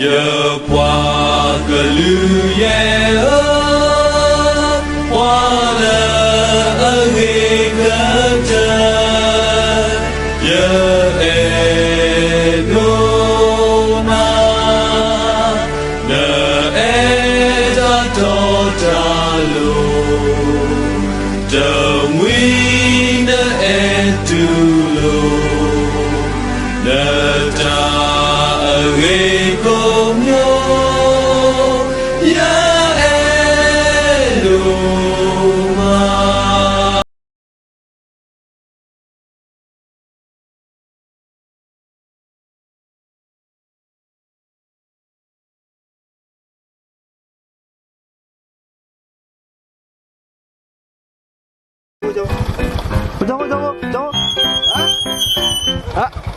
ယပှၤကလုာ်ယဲၢ်ဧၢ, ပှၤလၢအဂ့ၤကတၢၢ်, ယအဲၣ်ဒိးနၤ, နအဲၣ်တၢ်တီတၢ်လိၤ, တမှံၤနအဲၣ်တူၢ်လိာ် နတၢ်အဂ့ၤကိးမံၤ, ယအဲၣ်ဒိးမး.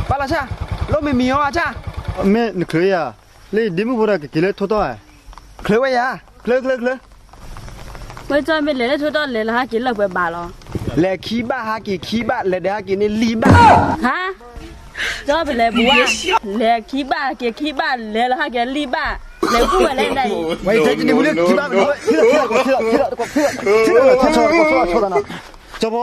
ပၢ်လီၤဆၣ်, လၢမ့ၢ်မံၤအီၤအဆၣ်, မ့ၢ်နချုးယၤ, လၢဒ့မုၣ်ဖိတၢ်ကက့ၤလၢထိတီၢ်, ချုးဝဲယၤ, ချုး ချုး ချုး, ဝဲကၠီမ့ၢ်လဲၤလၢထိတီၢ်လဲၤလီၤဟးက့ၤလၢပှဲၤဘၣ်လီၤ, လဲၤခံဘၣ်ဟးက့ၤခံဘၣ် လဲၤဒီးဟးက့ၤန့ၣ်လံဘၣ်, ဟါ, ကၠီပလဲၤပူၤဝဲ, လဲၤခံဘၣ်ဟးက့ၤခံဘၣ် လဲၤလီၤဟးက့ၤလံဘၣ်, လဲၤကူၣ်ဝဲလဲၣ်ဒ်အံၤ, ဝဲအံၤတဲကန့ၣ်မူလၢခံဘၣ်, ထံၣ်လီၤထံၣ်လီၤထံၣ်လီၤထံၣ်လီၤထံၣ်လီၤထံၣ်လီၤထံၣ်လီၤထံၣ်လီၤထံၣ်လီၤထံၣ်လီၤထံၣ်လီၤ, ကၠီဖိ,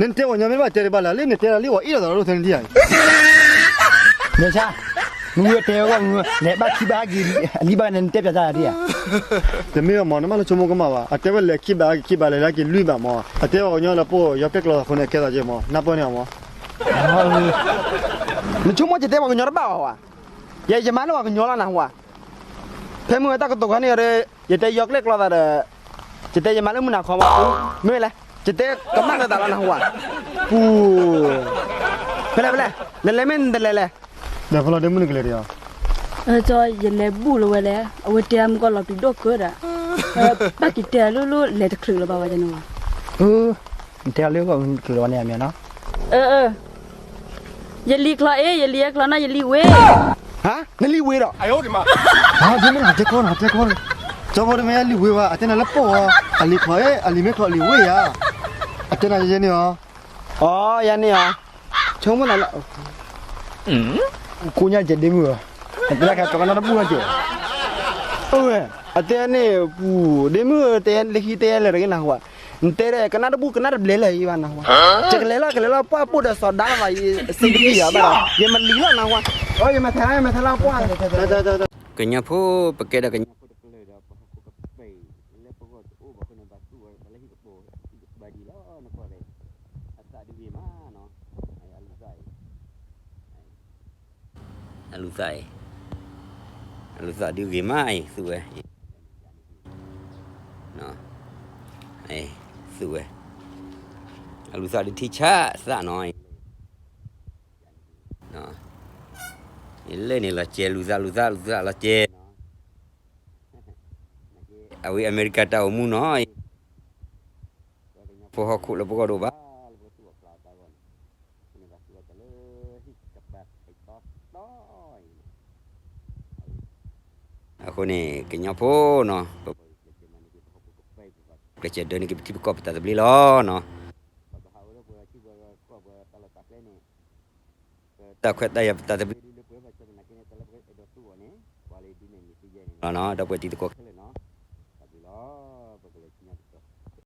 နတဲပှၤညီမ့ၢ်ဘၣ်တဲတဘၣ်လၢ လၢနတဲလၢလံအီၤအ့ၣ်လိာ်သးဒီးဒိၣ်ထဲန့ၣ်ဒ်အံၤ, မ့ၢ်ဆါ, မ့ၢ်ဝဲတဲဝဲ လဲၤဘၣ်ခံဘၣ်ဟးက့ၤလံဘၣ်န့ၣ် နတဲပျးတၢ်ဒ်အံၤ, တမ့ၢ်ဘၣ်မး နမ့ၢ်လၢဆိကမိၣ်ကမၣ်ဘၣ်, အတဲဝဲလဲၤခံဘၣ်ဟးက့ၤခံဘၣ် လဲၤလၢဟးက့ၤလွံၢ်ဘၣ်မး, အတဲအီၤကညီလၢပှၤယီၤကျဲၣ်ကျီသးဃိန့ၣ် အကဲသးက့ၤမး နၢ်ပၢၢ်န့ၢ်အီၤမး, နဆိကမိၣ်ယတဲပှၤကညီတဘၣ်ဘၣ်ဝဲ, ယဲယမၤလၢပှၤကညီလီၤနၢ်ဟူဧါ, ဖဲမုၢ်ဝဲတၢ်ကတိၤခါန့ၣ်ဒီး ယတဲယီၤကျဲၣ်ကျီသးဒီး ယတဲယမၤလၢမုၢ်နၤခီမး, မ့ၢ်လဲၣ်, ယတဲကမၣ်လၢသးလီၤနၢ်ဟူဧါ, ပူၤ, ဖဲလဲၣ်ဖဲလဲၣ်, နလဲၤမ့ၢ်နတလဲၤလဲၣ်, ဒီးဖဲလီၤဒ့မုၣ်နကလဲၤဒံးအီၤ, ကၠီယလဲၤဘူၣ်လီၤဝဲလဲၣ်, အဝဲတဲမုၢ်ကီၢ်လီၤပျံၤဒိၣ်ကၢဒီး, ဘၣ်က့ၤတဲလၢလၢလဲၤတချုးလၢၤဘၣ်ဝဲန့ၣ်, နတဲလၢလၢတချုးလၢၤဘၣ်န့ၣ်အမ့ၢ်နီၤ, ယလံၤချီအ့ၣ် ယလံၤအဲၣ်ချီနီၢ် ယလံၤဝ့ၢ်, ဟါ, နလံၤဝ့ၢ်ဒီး, ဒ့မုၣ်တဲကီၢ်နီၤ တဲကီၢ်, ကၠီဖိတမ့ၢ်လံၤဝ့ၢ်ဘၣ် အတဲနၤလၢပှဲၤအီၤ, အလံၤချီအ့ၣ် အလံၤမ့ၢ်ချီအလံၤဝ့ၢ်ဧါ, အတဲနၤယဲန့ၣ်အီၤ, အီ ယၤန့ၣ်အီၤ, ဆိကမိၣ်နၤလၢ ကိးညါကဲဒ့မုၣ်ဧၢ, နတဲလၢကကနၣ်တဘူၣ်နီၢ်ကဲ, အဝဲ, အတဲန့ၣ်ပူၤ, ဒ့မုၣ်ဧၢ တဲလၢခံတဲလဲၣ်တဂ့ၤနၢ်ဟူဧါ, နတဲဒီးကနၣ်တဘူၣ်ကနၣ်တဘျဲးလၢၤအံၤဘၣ်နၢ်ဟူဧါ, ကလဲၤလီၤကလဲၤလီၤ ပှၢ်ပိၢ်ဒီးစီၤဒါလၢၤဘၣ် ယစ့တပံၢ်ယၤဘၣ်ဒီး ယမၤလံၤလီၤနၢ်ဟူဧါ, အယမၤထဲလီၤ ယမၤထဲလီၤပှၢ် ကညီဖိ ပကဲဒီးကညီဖိတကလုာ်ဒီး ပဟီၣ်ခိၣ်ကပၤလၢပဂီၢ်တအိၣ်ဘၣ်အဃိန့ၣ် ဘၣ်သူၣ်ဝဲတၢ်လၢဟံၣ်ကပိာ် ဟံၣ်ကပၤဒံးလီၤနကီၢ်သ့ၣ်, အသးဒုးဂ့ၤမးနီၤ, အလူၤသးအံၤ, အလူၤသးအံၤ, အလူၤသးဒုးဂ့ၤမးအံၤ သူဝဲ, သူဝဲ, အလူၤသးဒုးထံဆးသးနီၤ, လၢန့ၣ်လီၤစဲး လူၤသးလူၤသးလူၤသးလီၤစဲး, အဝဲအမဲရကၤတၢ်အိၣ်မူနီၤ, ပှၤကညီဖိဟီၣ်ခိၣ်လၢပဂီၢ်တအိၣ်ဘၣ် လၢပကသူၣ်အီၣ်ဖျးအီၣ်တၢ်အဂီၢ်န့ၣ်, အဃိန့ၣ်ဘၣ်သူၣ်အီၣ်တၢ်လၢဟံၣ်ကပၤဖံးတီတီအံၤန့ၣ်, အဃိန့ၣ် ကညီဖိနီၤ ပဘၣ်ကျဲးစၢးမၤန့ၢ်က့ၤပဟီၣ်ခိၣ်ကပၤအံၤ ပဘၣ်ကျဲးစၢးဒၢန့ၢ်က့ၤပထံပကီၢ်ပတၢ်သဘျ့လီၤနီၤ, ပကဟးဝဲလၢပှၤထံပှၤကီၢ်ပှၤတၢ်လီၢ်တၢ်ကျဲန့ၣ် တၢ်ခွဲးတၢ်ယာ်ပတၢ်သဘျ့ဒ်လၢပှဲၤဘၣ်ဆၢသနာ်က့န့ၣ် တၢ်လၢပအဲၣ်ဒိးသူၣ်အီၤန့ၣ် ပှၤလၢဒ်န့ၣ်မ့ၢ်သ့ယဲၢ်န့ၣ်လီၤနီၤ ဒီပုၢ်ဝဲၢ်တံၤသကိး